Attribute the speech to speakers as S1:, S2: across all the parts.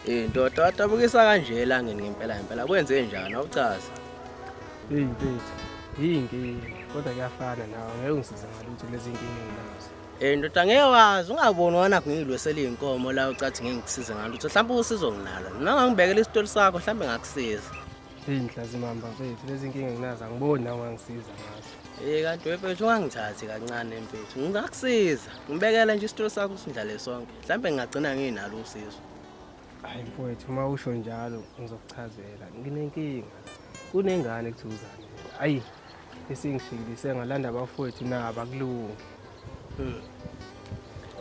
S1: Eh ndoda wadabukisa kanje elangeni ngempela ngempela kwenze njani awuchaze.
S2: Hey mfethu, yinkinga kodwa kuyafana nawe ngeke ungisize ngalutho kulezi nkinga enginazo.
S1: Eh ndoda ngeke wazi ungaboni wana ngiyilwesela inkomo la ucathi ngeke ngikusize ngalutho mhlawumbe usizo nginalo. Mina ngangibekela isitori sakho mhlawumbe ngakusiza.
S2: Hey Nhlazimamba mfethu, lezi nkinga enginazo angiboni nawe ungangisiza ngazo.
S1: Eh kanti wemfethu ungangithathi kancane mfethu. Ngingakusiza. Ngibekela nje isitori sakho sindlale sonke. Mhlawumbe ngingagcina nginalo usizo.
S2: Hayi mfowethu, uma usho njalo ngizokuchazela. Nginenkinga. Kunengane ekuthiwa uZanele. Ayi, isingishikilise ngalanda abafowethu nabo akulungi.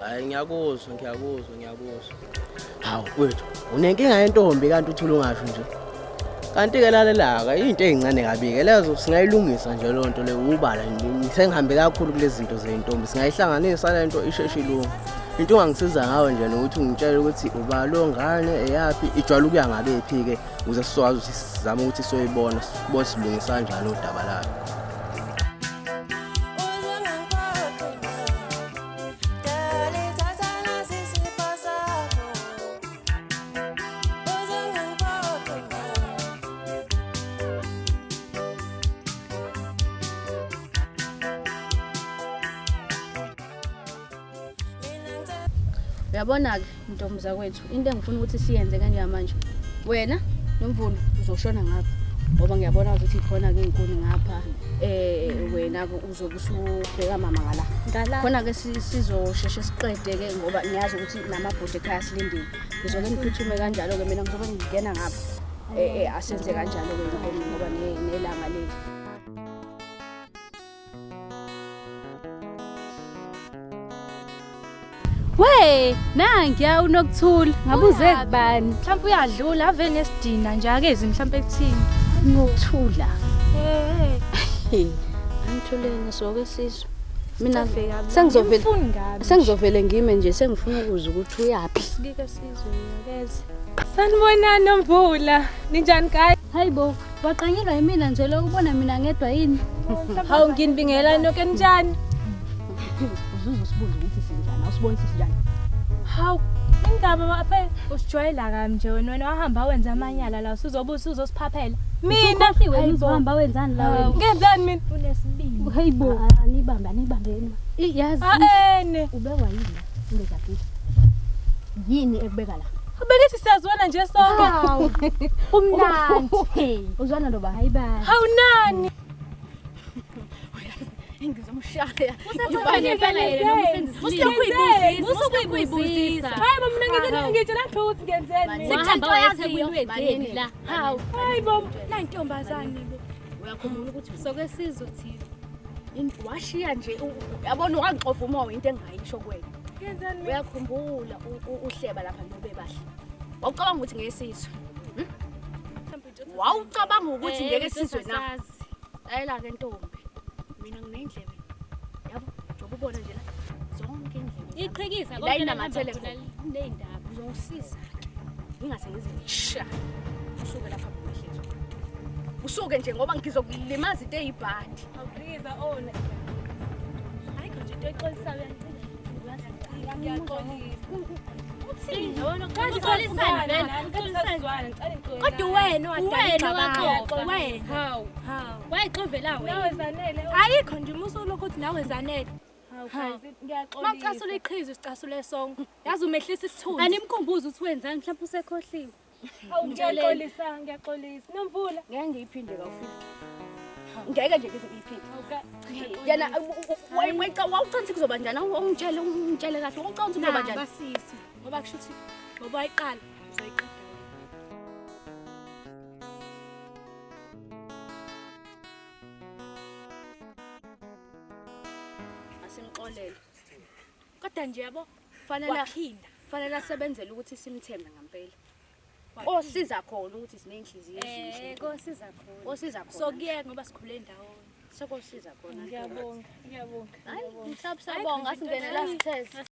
S1: Hayi ngiyakuzwa, ngiyakuzwa, ngiyakuzwa. Hawu mfowethu, unenkinga yentombi kanti uthula ungasho nje. Kanti-ke lalela-ke into ey'ncane kabi-ke lezo singayilungisa nje leyo nto leyo ubala nje. Sengihambe kakhulu kulezi zinto zey'ntombi singayihlanganisa le nto isheshe ilunge. Into ongangisiza ngayo nje nokuthi ungitshele ukuthi uba lo ngane eyaphi ijwayele ukuya ngabephi-ke ukuze sizokwazi ukuthi sizame ukuthi siyoyibona sibone silungisa kanjani udaba layo.
S3: Uyabona-ke ntombi zakwethu into engifuna ukuthi siyenze kanjengamanje wena nomvulo uzoshona ngapha ngoba ngiyabona ukuthi khona-ke iy'nkuni ngapha um wena-ke uzobe usubheka mama ngala
S4: Ngala.
S3: khona-ke sizosheshe siqede-ke ngoba ngiyazi ukuthi namabhodi ekhaya silindile ngizoke ngiphuthume kanjalo-ke mina ngizobe ngingena ngapha um asenze kanjalo-ke ntombi ngoba nelanga leli.
S4: We, nangiya uNokuthula. Ngabe uze
S5: Uyaphi?
S4: kubani?
S5: Mhlawumbe uyadlula ave nesidina nje akezi mhlawumbe ekuthini.
S3: Nokuthula.
S5: Eh.
S3: Angithuleni soke sizwe. Mina
S5: Sicafeka kabi.
S3: sengizovele
S5: Ngimfuni kabi.
S3: sengizovele ngime nje sengifuna ukuzwa ukuthi uyaphi.
S5: Sikike sizwe akeze. Sanibonani Nomvula. Ninjani guys?
S4: Hayibo, waqanyelwa yimina nje lo ubona mina ngedwa yini?
S5: Hawu nginibingela nonke ninjani?
S3: Uzuze usibuze ukuthi sinjani, awusiboni sinjani.
S5: Hawu indaba aphe usijwayela kabi nje wena wena wahamba wenza amanyala la usuzobe usuzosiphaphela. Mina
S4: Ukhohliwe
S5: Hayibo.
S4: uzohamba wenzani la wena?
S5: Ngenzani mina? Unesibindi.
S4: Hayibo, anibambe anibambe. Yazi
S5: Aene.
S3: Ubekwa yini la? Ungezakile. Yini ekubeka la?
S5: Bekithi siyazwana nje sonke. Umnandi.
S3: Uzwana noba?
S4: Hayiba.
S5: Hawu nani?
S3: Ngizomshaya.
S5: Usukuyibuzisa. Hayi bo mina ngitshela ngitshela ukuthi ngenzeni mina.
S4: Wahamba wayethekweni la. Hawu,
S5: Hayi bo nantombazane bo.
S3: Uyakhumbula ukuthi
S4: soke sizwe thina.
S3: washiya nje yabona wangixova umoya into engingayisho kuwena.
S5: Ngenzeni mina?
S3: Uyakhumbula uhleba lapha nobebahle. Wawucabanga ukuthi ngeke sizwe. Wawucabanga ukuthi ngeke sizwe na? Lalela ke ntombi. Mina nginendlebe. Yabo, njengoba ubona nje la zonke indlebe. zami.
S4: Iqhikisa
S3: La inamathele khona.
S4: Kuneyindaba.
S3: Uzongisiza ke. Ngingase ngize ngisha. Usuke lapha kuhlethu. Usuke nje ngoba ngizokulimaza into eyibhadi.
S5: Awuqhikiza ona. Ayikho nje into exolisayo uyangicika. Ngiyaxolisa. Uthini?
S4: Uxolisani vele?
S5: Uxolisani.
S4: Kodwa wena wadala waxoxa wena. Hawu.
S5: Hawu.
S4: Wayixovela wena.
S5: Nawe Zanele. Ayikho nje umusuku ukuthi nawe Zanele. Hawu guys, ngiyaxolisa.
S4: Mawucasula iqhizu sicasule sonke. Yazi umehlisa isithunzi. Animkhumbuze ukuthi wenzani mhlawumbe usekhohliwe.
S5: Hawu ngiyaxolisa, ngiyaxolisa. Nomvula.
S3: Ngeke ngiyiphinde kawufiki. Ngeke nje ngize ngiyiphinde. Yena wawucabanga ukuthi kuzoba njani? Ungitshele ungitshele kahle. Wawucabanga ukuthi kuzoba njani?
S4: Basisi. Ngoba kusho ukuthi ngoba wayiqala uzoyiqeda.
S3: Asimxolele.
S5: Kodwa nje yabo
S3: Fanele
S5: waphinda.
S3: fanele asebenzele ukuthi simthembe ngempela. Osiza khona ukuthi sinenhliziyo ezinhle.
S4: Kosiza khona.
S3: Osiza khona.
S5: Sokuyeka ngoba sikhule ndawonye.
S3: Sokosiza khona.
S5: Ngiyabonga, ngiyabonga.
S3: Hayi, mhlawumbe sabonga asingenela sitheze.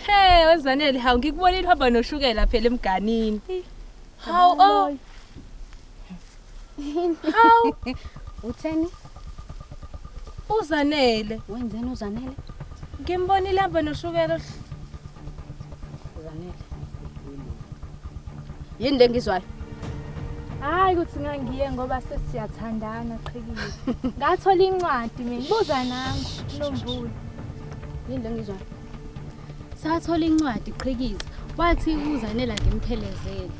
S5: Hey, wezanele hawu ngikubonile uhamba noshukela phela emganini. Hawu oh. Hawu
S3: Utheni?
S5: uzanele.
S3: Wenzeni uzanele?
S5: Ngimbonile hamba noshukela.
S3: Zanele. Yini le ngizwayo?
S5: Hayi ukuthi ngangiye ngoba sesiyathandana qhikile. Ngathola incwadi mina buza nangu Nomvulo.
S3: Yini le ngizwayo?
S4: Sathola incwadi qhikiza. Wathi uZanele ngimphelezele.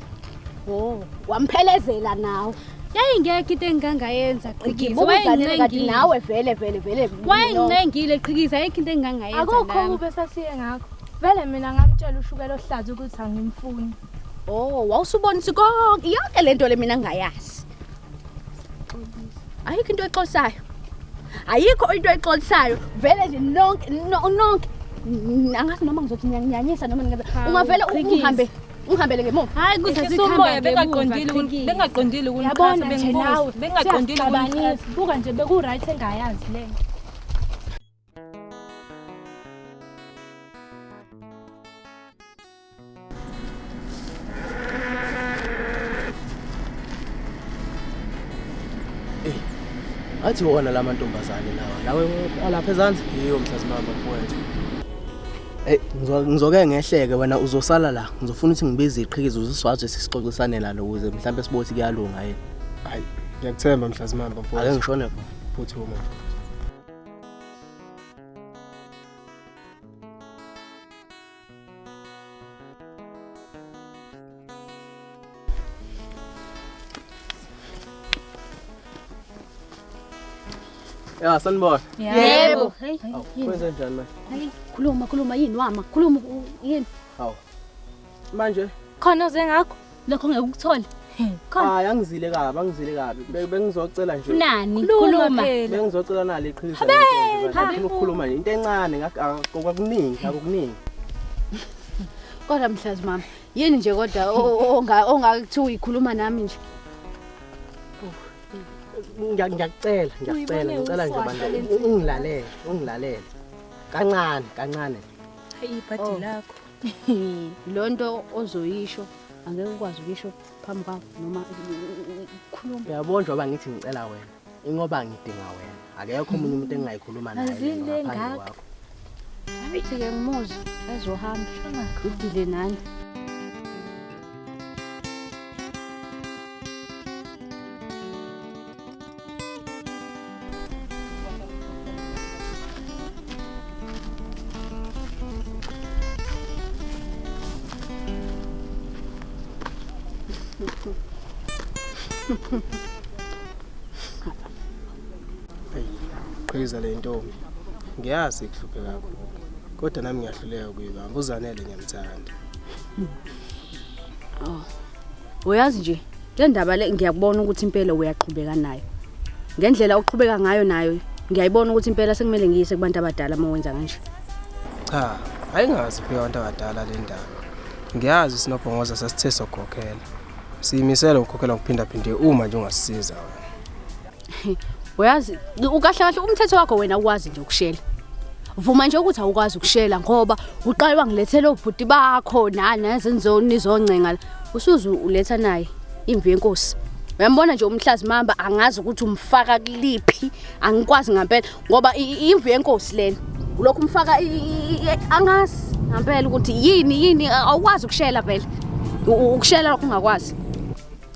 S3: Oh, wamphelezela nawe.
S4: Yayingekho into engingangayenza qhikiza.
S3: Wayencengile kanti nawe vele vele vele.
S4: Wayencengile qhikiza ayikho into engingangayenza.
S5: Akukho kube sasiye ngakho. Vele mina ngamtshela ushukela ohlaza ukuthi angimfuni.
S3: Oh, wawusubonisa konke yonke lento le mina ngingayazi. Ayikho into exolisayo. Ayikho into exolisayo. Vele nje nonke nonke angazi noma ngizothi ngiyanginyanyisa noma ngingenza. Ungavele uhambe ungihambele ngemuva.
S4: Hayi kuze sikhamba
S6: bengaqondile bengaqondile ukuniqhatha bengibuza bengaqondile
S5: ukuniqhatha. Buka nje beku right engayazi le.
S1: Athi wona la mantombazane lawa lawe alapha ezansi
S2: yiyo mhlazimamba mfowethu.
S1: Hey ngizoke ngehleke wena uzosala la ngizofuna ukuthi ngibize iqhikiza uzoswazi sisixoxisane la ukuze mhlawumbe sibothi kuyalunga yini.
S2: Hayi ngiyakuthemba mhlazimamba mfowethu.
S1: Ake ngishone khona
S2: phuthuma.
S1: Ya sanibona.
S3: Yebo.
S4: Hey.
S1: Kwenze njani manje?
S3: Hayi khuluma khuluma yini wama khuluma yini?
S1: Hawu. Manje
S5: khona uze ngakho
S4: lokho ngeke ukuthole.
S1: Khona. Hayi angizile kabi, angizile kabi. Bengizocela nje.
S4: Nani khuluma.
S1: Bengizocela nale iqhikiza. Ngifuna ukukhuluma nje into encane ngakuningi, akukuningi.
S3: Kodwa mhlazi mama, yini nje kodwa ongakuthi uyikhuluma nami nje?
S1: Ngiyacela, ngiyacela, ngicela nje bantu ungilalele, ungilalele. Kancane, kancane.
S6: Hayi ibhadi lakho.
S3: Lonto ozoyisho angeke ukwazi ukisho phambi kwakho noma khuluma.
S1: Uyabona njengoba ngithi ngicela wena, ingoba ngidinga wena. Akekho omunye umuntu engingayikhuluma naye ngaphandle kwakho.
S3: Ayithi ke ngimuzwe ezohamba. Ngidile nani.
S2: Hey, qhiza le ntombi. Ngiyazi ikuhluphe kakhulu. Kodwa nami ngiyahluleka ukuyibamba. UZanele ngiyamthanda.
S3: Oh. Uyazi nje, le ndaba le ngiyakubona ukuthi impela uyaqhubeka nayo. Ngendlela oqhubeka ngayo nayo, ngiyayibona ukuthi impela sekumele ngiyise kubantu abadala uma wenza kanje.
S2: Cha, ayingazi kufika abantu abadala le ndaba. Ngiyazi sinobhongoza sasithe sokhokhela. Siyimisela ukukhokhela ngokuphindaphinde uma nje ungasisiza wena.
S3: Uyazi ukahle kahle umthetho wakho wena ukwazi nje ukushela. Vuma nje ukuthi awukwazi ukushela ngoba uqale wangilethela obhuti bakho nani nezenzoni izoncenga. Usuzu uletha naye imvu yenkosi. Uyambona nje umhlazi mamba angazi ukuthi umfaka kuliphi, angikwazi ngempela ngoba imvu yenkosi lena. Ulokhu umfaka angazi ngempela ukuthi yini yini awukwazi ukushela vele. Ukushela lokho ungakwazi.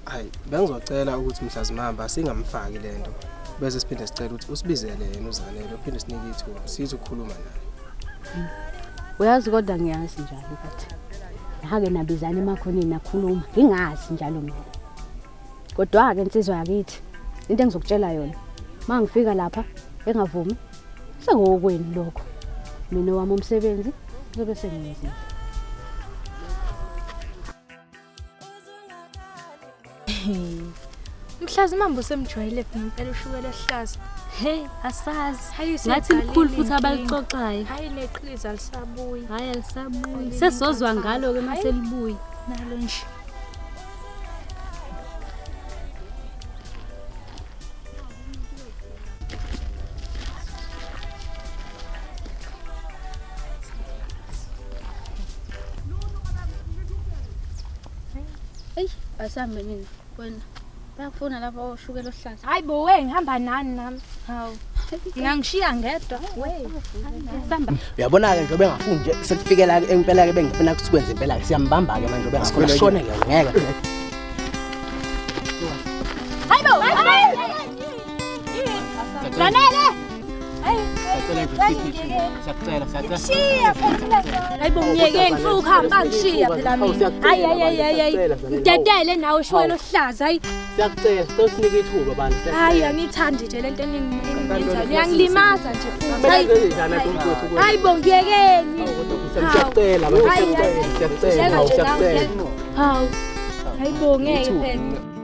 S2: Hayi bengizocela ukuthi mhlazimamba singamfaki lento. Bese siphinde sicela ukuthi usibizele yena uZanele uphinde sinike ithuba sithi ukukhuluma naye.
S3: Uyazi kodwa ngiyazi njalo ukuthi ngake nabizana emakhoneni nakhuluma ngingazi njalo mina. Kodwa ke insizwa yakithi into engizokutshela yona mangifika lapha engavumi sekuwokwenu lokho. Mina wami umsebenzi ngizobe sengiyenzile.
S5: Mhlazi mamba usemjwayele ngempela ushukela ehlaza.
S4: Hey, asazi. Ngathi likhulu futhi abalixoxayo.
S5: Hayi neqhikiza alisabuyi.
S4: Hayi alisabuyi. Sesozwa ngalo ke mase libuyi.
S5: Nalo nje.
S3: Hey, asambe mina wena. Bayakufuna lapho oshukela ohlaza.
S5: Hayi bo we ngihamba nani nami. Hawu. Ngingangishiya ngedwa. We. Samba.
S1: Uyabona-ke nje bengafuni nje sekufikela-ke impela-ke bengifuna ukuthi sikwenze impela-ke siyambamba-ke manje bengafuna sishone-ke ngeke.
S5: Hayi bo. Zanele.
S1: Siyacela siyacela.
S5: Shiya phela. Hayi bo ngiyekeni futhi ukuhamba ngishiya phela mina. Hayi hayi hayi hayi. Ngidedele nawe shukela ohlaza hayi.
S1: Siyacela sicela usinike ithuba bantu.
S5: Hayi angithandi nje lento enengiyenzayo. Niyangilimaza nje futhi. Hayi. Hayi bo ngiyekeni.
S1: Siyacela abantu siyacela siyacela siyacela.
S5: Hawu. Hayi bo ngeke phela.